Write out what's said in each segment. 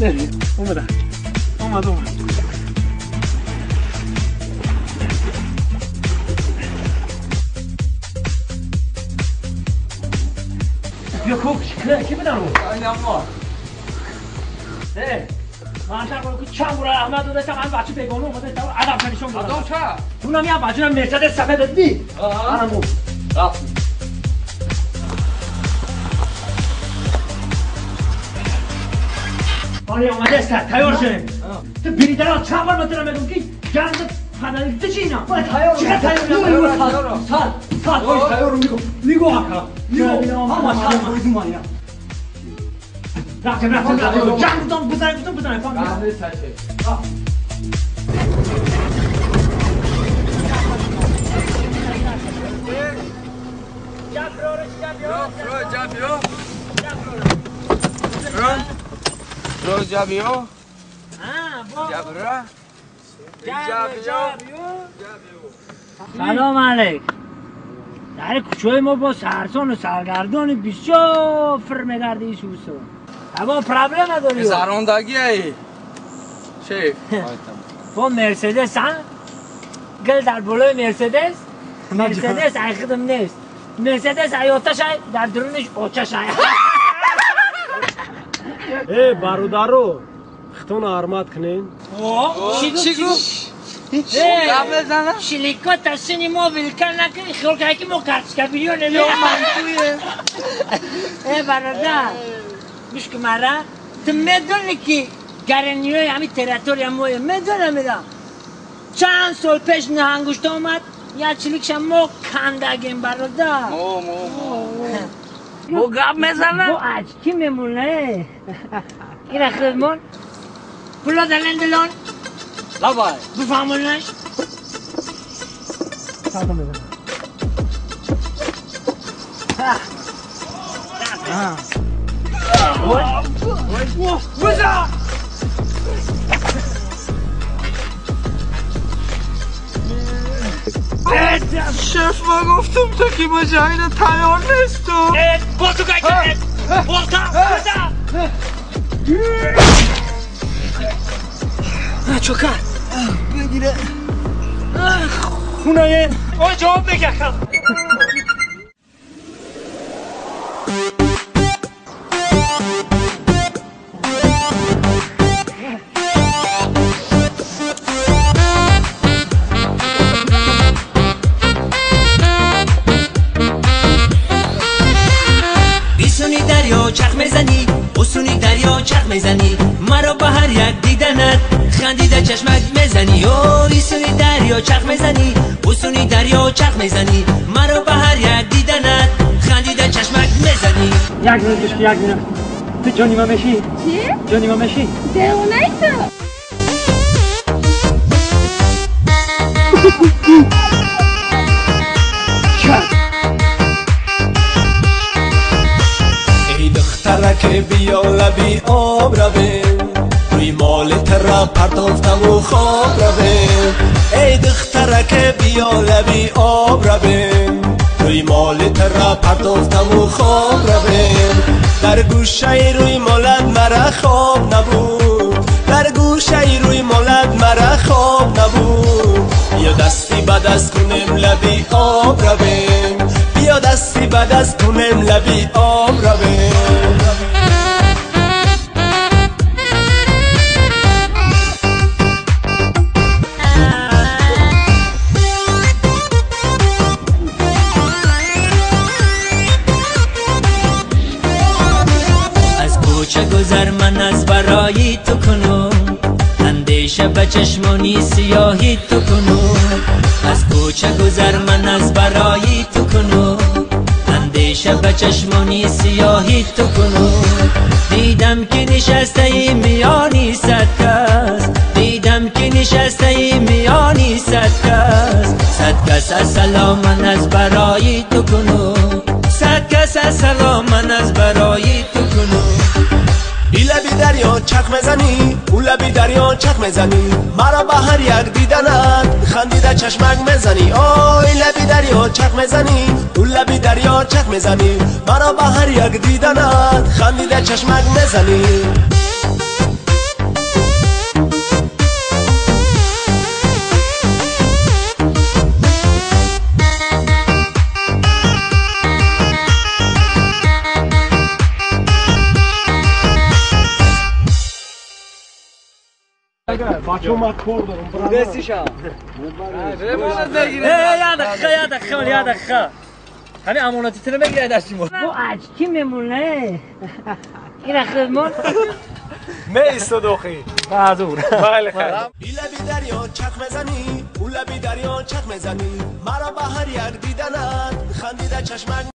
اومد اومد اومد بیا کوک کی بدم رو؟ اینم ما من تا که چند بار احمد دادم من بچه بگانو اومده تا ادب نشون دادم ادب چه؟ اونم یه بچه مرسدس سفید دی منم رفت آره اومده است تیار شدیم تو بریدرا چند بار من میگم که گند پدری تو چی اینا تیار چه تیار سال سال تیار میگم میگم آقا میگم اما سال بودم اینا رفتم رفتم رفتم جنگ بزنیم بزنیم فهمیدم سشه سلام علیک. در کوچه ما با سرسان و سرگردان بسیار فر میگرده ای سوسو. اما پرابلم نداری. زراندگی ای شیف. با مرسدس ها؟ گل در بالای مرسدس؟ مرسدس ای خودم نیست. مرسدس ای آتش ای در درونش آتش ای. ای برادرو ختون آرمات کنین. چی گفت؟ شلیکا تسینی ما ویلکن نکنی خیال که که ما کرچکا بیلیون نمی‌آمد. ای برادر گوش کن مرا تو میدونی که گرنیای همین تریتوری مایه میدونم میدم چند سال پیش نهنگوشت آمد یا چلیکش ما کندگیم برادر. مو مو مو گپ میزنه؟ با اجکی میمونه. این خودمون پولا دلن دلان لابای بفهمونش ساعتم بزنم. بزن شف ما گفتم تو که با جایین تیار نیست تو با تو که با تو بزن چوکر بگیره خونه آی جواب بگه بیسونی دریا چرخ میزنی بسونی دریا چرخ میزنی مرا به هر یک دیدنت خندیده چشمک میزنی او بیسونی دریا چرخ میزنی بسونی دریا چرخ میزنی مرا به هر یک دیدنت خندیده چشمک میزنی. یک منت گوش یک منت تو جانی ما میشی؟ چی؟ جانی ما میشی؟ دیوونه ای تو. ای دخترک بیا لبی آب رویم روی مال تر پردافتم و خواب رویم ای دخترک بیا لبی آب رویم روی مال تر پردافتم و خواب رویم در گوشه روی مالت مرا خواب نبود در گوشه روی مالت مرا خواب نبود بیا دستی به دست کنیم لبی آب رویم بیا دستی به دست کنیم لبی آب رویم. از کوچه گذر من از برای تو کنم اندیشه به چشمانی سیاهی تو کنم از کوچه گذر من از برای تو کنم اندیشه به چشمانی سیاهی تو کنم دیدم که نشسته ای میانی صد کس دیدم که نشسته ای میانی صد کس صد کس از سلام من از برای تو کنم صد کس از سلام من از برای تو کنم. بی لبی دریا چرخ میزنی او لبی دریا چرخ میزنی مرا به هر یک دیدنت خندیده چشمک میزنی آی لبی دریا چرخ میزنی او لبی دریا چرخ میزنی مرا به هر یک دیدنت خندیده چشمک میزنی. Бачо ма кор дорам, брат. Дестиша. Эй, я дақиқа, я дақиқа. Ҳамин амонати ту намегирад дасти мо. Бо ачки мемоне. Ина хидмат. Меистод охи. Баъзур. Хеле хайр. Лаби дарё чарх мезанӣ, ӯ лаби дарё чарх мезанӣ. Маро ба ҳар як диданат хандида чашмак.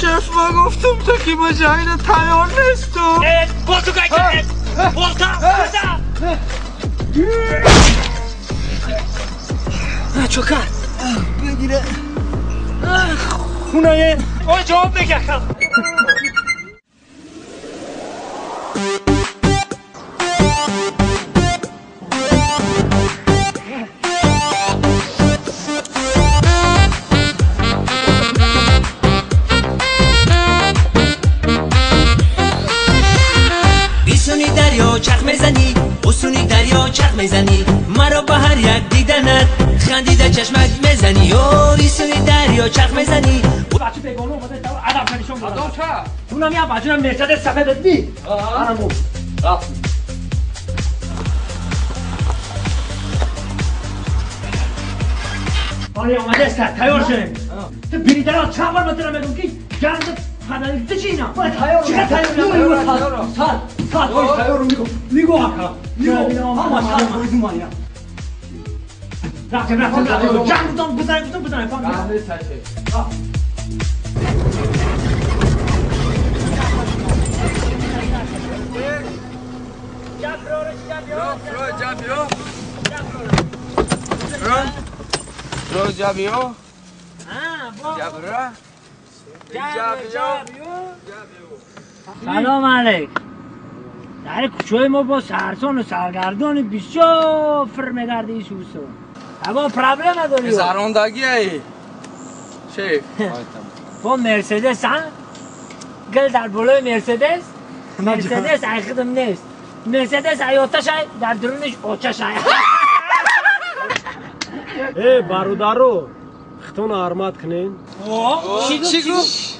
شف ما گفتم تو که با جاینا تیار نیستم. با تو که بولتا بولتا چوکر بگیره خونه آی جواب بگه. چرخ میزنی اصونی دریا چرخ میزنی مرا به هر یک دیدنت خندیده چشمک میزنی او ایسونی دریا چرخ میزنی. بچه بیگانه اومده تا ادب نشون داد. ادب چه؟ اونم یه بچه مرسدس سفید دی. آره رفت. آره اومده است تیار شدیم. تو بریدرا چند بار من میگم که گند پدر تو چی اینا؟ تیار چه تیار؟ سال سال تیار میگو میگو آقا میگو همه سال بریدم اینا. رفتم رفتم رفتم جنگ بزن بزن بزن فهم. سلام علیک. در کوچه ما با سرسان و سرگردان بسیار فر میگرده ای سوسو. اما پرابلم نداری. سراندگی ای شیف. با مرسدس ها؟ گل در بالای مرسدس؟ مرسدس ای خودم نیست. مرسدس ای آتش ای در درونش آتش ای. ای برادرو ختون ارمات کنین. چی گفت؟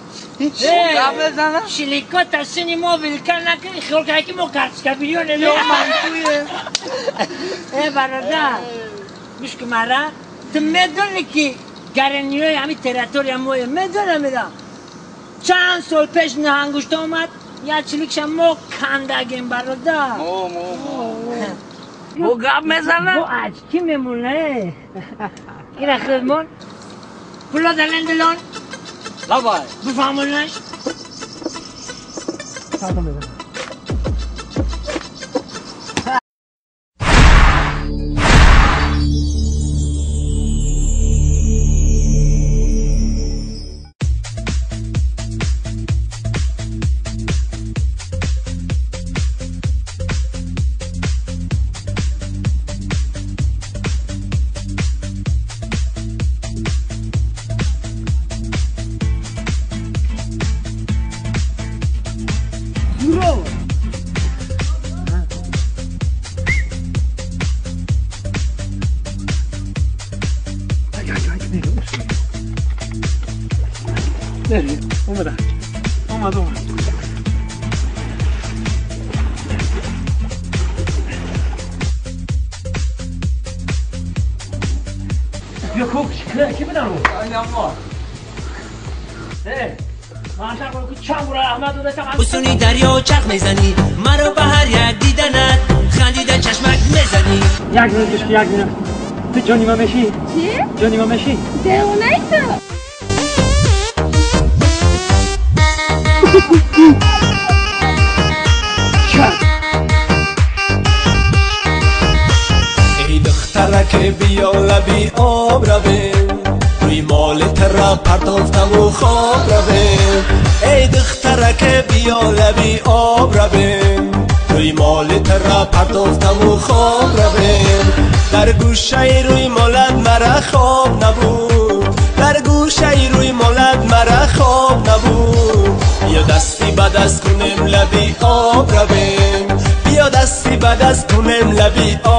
شلیکا تسنی ما ویلکن نکنی خیال که که ما کرچکا بیلیونه. ای برادر گوش کن مرا تو میدونی که گرنیای همین تریتوری مایه میدونم میدم چند سال پیش نهنگوشت آمد یا چلیکش ما کندگیم برادر. مو مو گپ میزنه؟ با اجکی میمونه. این خدمون پولا دلن دلان لابای بفهمونش. اومد اومد. بیا کوک کی بدن رو؟ اصونی دریا چرخ میزنی مرا به هر یک دیدنت خندیده چشمک میزنی. یک منت یک منت تو جانی ما میشی؟ چی؟ جانی ما میشی؟ دیوونه ای تو. ای دخترک بیا لبی آب رویم روی مال ترا پردافتم و خواب رویم. ای دخترک بیا لبی آب رویم روی مال ترا پردافتم و خواب رویم. در گوشه روی مالت مرا خواب نبود، در گوشه روی مالت مرا خواب نبود. بیا دستی به دست کنیم لبی آب رویم، بیا دستی به دست کنیم لبی آب.